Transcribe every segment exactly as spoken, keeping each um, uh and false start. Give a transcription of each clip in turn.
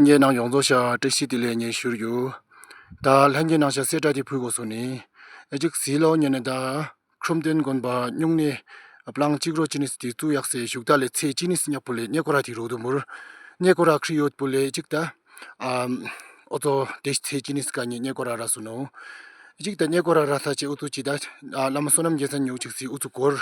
ལྷན་རྒྱས་ནང་ཡོངས་རྫོགས་ཤ་བཀྲ་ཤིས་བདེ་ལེགས་ཉེ་ཞུ་རྒྱུ། ད་ལྷན་རྒྱས་ནང་ཤ་གསལ་བསྒྲགས་དེ་ཕུལ་དགོས་སོ་ནི། ཨེ་ཅིག་སི་ལོ་ཉེ་ནེ་ད་ཁྲོམ་སྡེ་དགོན་པ་སྨྱུང་གནས་པླངས་གཅིག་རོ་ཅི་ནི་སི་དེ་བཙུགས་ཡག་སའི་བཞུགས་ཐ་ལེ་ཚེ་གཅིག་ནི་སི་ཉག་པོ་ལེ་གནས་སྐོར་ར་དེ་རོ་དུ་མུར། གནས་སྐོར་ར་ཁྲིད་ཡོད་པོ་ལེ་ཨེ་ཅིག་ད། ཨ་འོ་ཚོ་དེ་ཚེ་གཅིག་ནི་སི་ཀ་ནི་གནས་སྐོར་ར་ར་སོ་ནོ། ཨེ་ཅིག་ད་གནས་སྐོར་ར་ར་ས་ཅེ་འུ་ཚོ་ཅི་ད་ཨ་བླ་མ་བསོད་ནམས་རྒྱལ་མཚན་ཉིད་ཅིག་སི་འུ་ཚོ་སྒོར་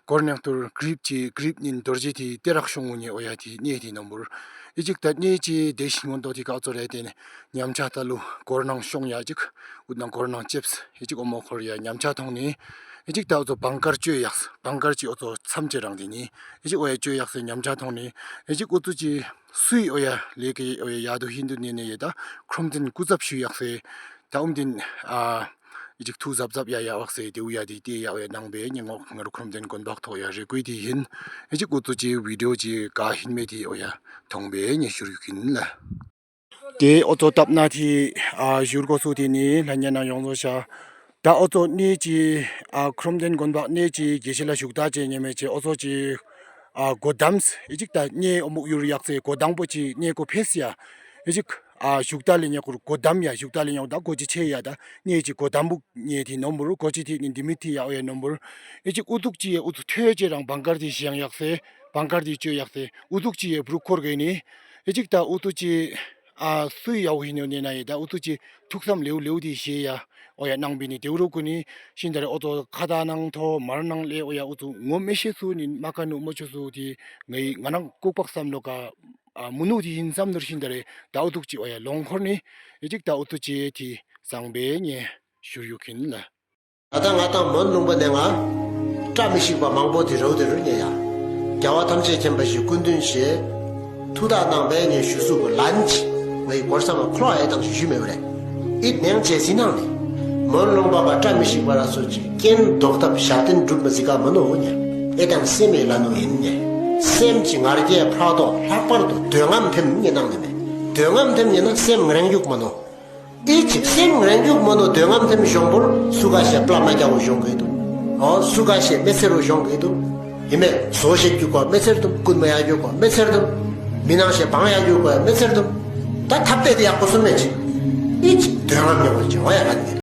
སྒོར་ནང་ཐུར་གྲིབ་ཅི་གྲིབ་ནི་རྡོ་རྗེ་དེ་དེ་རག་ཤོང་ངུ་ནི་འོ་ཡ་དེ་གནས་དེ་ནོ་མུར། ཨེ་ཅིག་ད་གནས་ཅི་དེ་ཤི་སྔོན་དོ་དེ་ཀ་འུ་ཚོ་རེ་དེ་ནི་ཉམས་ཆག་ད་ལུ་སྒོར་ནང་ཤོང་ཡ་ཅིག་འུ་ནང་སྒོར་ནང་ཅེབས་ཨེ་ཅིག་འོ་མོ་ཁོར་ཡ་ཉམས་ཆག་ཐོང་ནི། ཨེ་ཅིག་ད་འུ་ཚོ་བང་ཀར་བཅོས་ཡག་བང་ཀར་ཅི་འུ་ཚོ་མཚམས་ཅི་རང་དེ་ནི་ཨེ་ཅིག་འོ་ཡ་བཅོས་ཡག་སའི་ཉམས་ཆག་ཐོང་ནི། ཨེ་ཅིག་འུ་ཚོ་ཅི་སུའི་འོ་ཡ་ལེ་ཀེ་འོ་ཡ་ཡ་དོ་ཧིན་དུ་ནེ་ནེ་ཡེ་ད་ཁྲོམ་སྡེ་སྐུ་ཚབ་ཞུ་ཡག་སའི་ད་ཨུམ་དིན་ཨ་ཨེ་ཅིག་ཐུགས་གཟབ་གཟབ་ཡ་ཡ་བག་སེ་དེ་འུ་ཡ་དེ་དེ་ཡ་འོ་ཡ་ནང་བེ་ཉེ་ངོ་ང་རུ་ཁྲོམ་སྡེ་དགོན་པ་ཐོག་ཡ་རེ་ཀུའི་དེ་ཧིན། ཨེ་ཅིག་འུ་ཚོ་ཅི་བི་ཌི་ཡོ་ཅི་ག་ཧིན་མེ་དེ་འོ་ཡ་ཐོང་བེ་ཉེ་ཞུ་རུ་ཡུ་ཁིན་ལ། དེ་འུ་ཚོ་ཏབ་ན་དེ་ཨ་ཞུ་རུ་གོ་སུ་དེ་ནི་ལྷན་རྒྱས་ནང་ཡོངས་རྫོགས་ཤ། ད་འུ་ཚོ་གནས་ཅི་ཨ་ཁྲོམ་སྡེ་དགོན་པ་གནས་ཅི་དགེ་བཤེས་ལ་བཞུགས་ད་ཅེ་ཉེ་མེ་ཅེ་འུ་ཚོ་ཅི་ཨ་སྒོ་དམ་ཨེ་ཅིག་ད་གནས་འོ་མུག་ཡུར་ཡག་སེ་སྒོ་དམ་པོ་ཅི་གནས་སྐོར་ཕེས་ཡ། ཨེ་ཅིག་ཨ་བཞུགས་ཐ་ལེ་ཉེ་ཁུར་སྒོ་དམ་ཡ་བཞུགས་ཐ་ལེ་ཉེ་ཁུར་ད་སྒོ་ཅི་ཆེ་ཡ་ད་གནས་ཅི་སྒོ་དམ་པོ་ཉེ་དེ་ནོ་མུར་སྒོ་ཅི་དེ་ནི་དེ་མི་དེ་ཡ་འོ་ཡ་ནོ་མུར། ཨེ་ཅིག་འུ་ཚོ་ཅི་ཡ་འུ་ཚོ་ཐོས་ཅེ་རང་བང་ཀར་དེ་ཞེང་ཡག་སེ་བང་ཀར་དེ་བཅོས་ཡག་སེ་འུ་ཚོ་ཅི་ཡ་བུ་རུ་ཁོར་གེ་ནི། ཨེ་ཅིག་ད་འུ་ཚོ་ཅི་ཨ་སུའི་ཡའོ་ཧིན་ཡོ་ནེ་ན་ཡེ་ད་འུ་ཚོ་ཅི་ཐུགས་བསམ་ལེའུ་ལེའུ་དེ་ཤེས་ཡ་འོ་ཡ་ནང་བི་ནི་དེའུ་རུ་ཀུ་ནི་ཤིན་ད་རེ་འུ་ཚོ་ཁ་ད་ནང་ཐོ་མར་ནང་ལེ་འོ་ཡ་འུ་ཚོ་ངོ་མེ་ཤེས་སུ་ནི་མ་ཀ་ནུ་མོ་ཆུ་སུ་དེ་ངའི་ང་ནང་ལྐུགས་པ་བསམ་བློ་ཀ་ཨ་མུ་ནུ་དེ་ཧིན་བསམ་ནུར་ཤིན་ད་རེ་ད་འུ་ཚོ་ཅི་འོ་ཡ་ལོང་ཁོར་ནི། ཨེ་ཅིག་ད་འུ་ཚོ་ཅི་དེ་བཟང་བེ་ཉེ་ཞུ་རུ་ཡུ་ཁིན་ལ། ད་ལྟ་ང་དང་མོན་ལུང་པ་ནས་ང་བཀྲ་མི་ཤིས་པ་མང་པོ་དེ་རོ་དེ་རུ་ཉེ་ཡ། རྒྱལ་བ་ཐམས་ཅད་མཁྱེན་པ་ཞིག་སྐུ་མདུན་ཞེས་ཐུགས་ཐག་གནང་བས་ཉེ་ཞུ་སུ་གུ་ལན་ཅི་ངའི་གོར་ས་མ་ཁོ་ཨེ་དང་ཞུ་ཞུ་མེད་པ་རེད། ཨི་ནེང་ཅེ་ཟི་ནང་ནི་མོན་ལུང་པ་བ་བཀྲ་མི་ཤིས་པ་ར་སོ་ཅི་རྐྱེན་ཟློག་ཐབས་ཞབས་བརྟན་སྒྲུབ་མ་ཟི་ཀ་མ་ནོ་ཉེ་ཨེ་དང་སེམས་ཨེ་ལ་ནོ་ཡིན་ཉེ། སེམས་ཀྱི་ང་རྒྱལ་ཕྲག་དོག་ལྷག་པར་དུ་འདོད་རྔམ་ཐེམ་ཉེ་ནང་ནི་མེད། འདོད་རྔམ་ཐེམ་ཉེ་ན་སེམས་རེང་རྒྱུག་མ་ནོ། ཨི་ཅིག་སེམས་རེང་རྒྱུག་མ་ནོ་འདོད་རྔམ་ཐེམ་ཞོང་པོར་སུ་ག་ཤེ་པླ་མ་རྒྱག་གོ་ཞོང་གི་དུ། ཨོ་སུ་ག་ཤེ་མེ་ཚེ་རུ་ཞོང་གི་དུ། ཨི་མེ་ཟོ་ཤེ་རྒྱུག་གོ་མེ་ཚེར་དུ། རྐུན་མ་ཡ་རྒྱུག་གོ་མེ་ཚེར་དུ། མི་ནང་ཤེ་བང་ཡ་རྒྱུག་གོ་མེ་ཚེར་དུ། ད་ཐབས་དེ་དེ་ཡག་པོ་སུ་མེད་ཅིག། ཨི་ཅིག་འདོད་རྔམ་ཉོ་བ་ཅིག་འོ་ཡ་ག་ནི།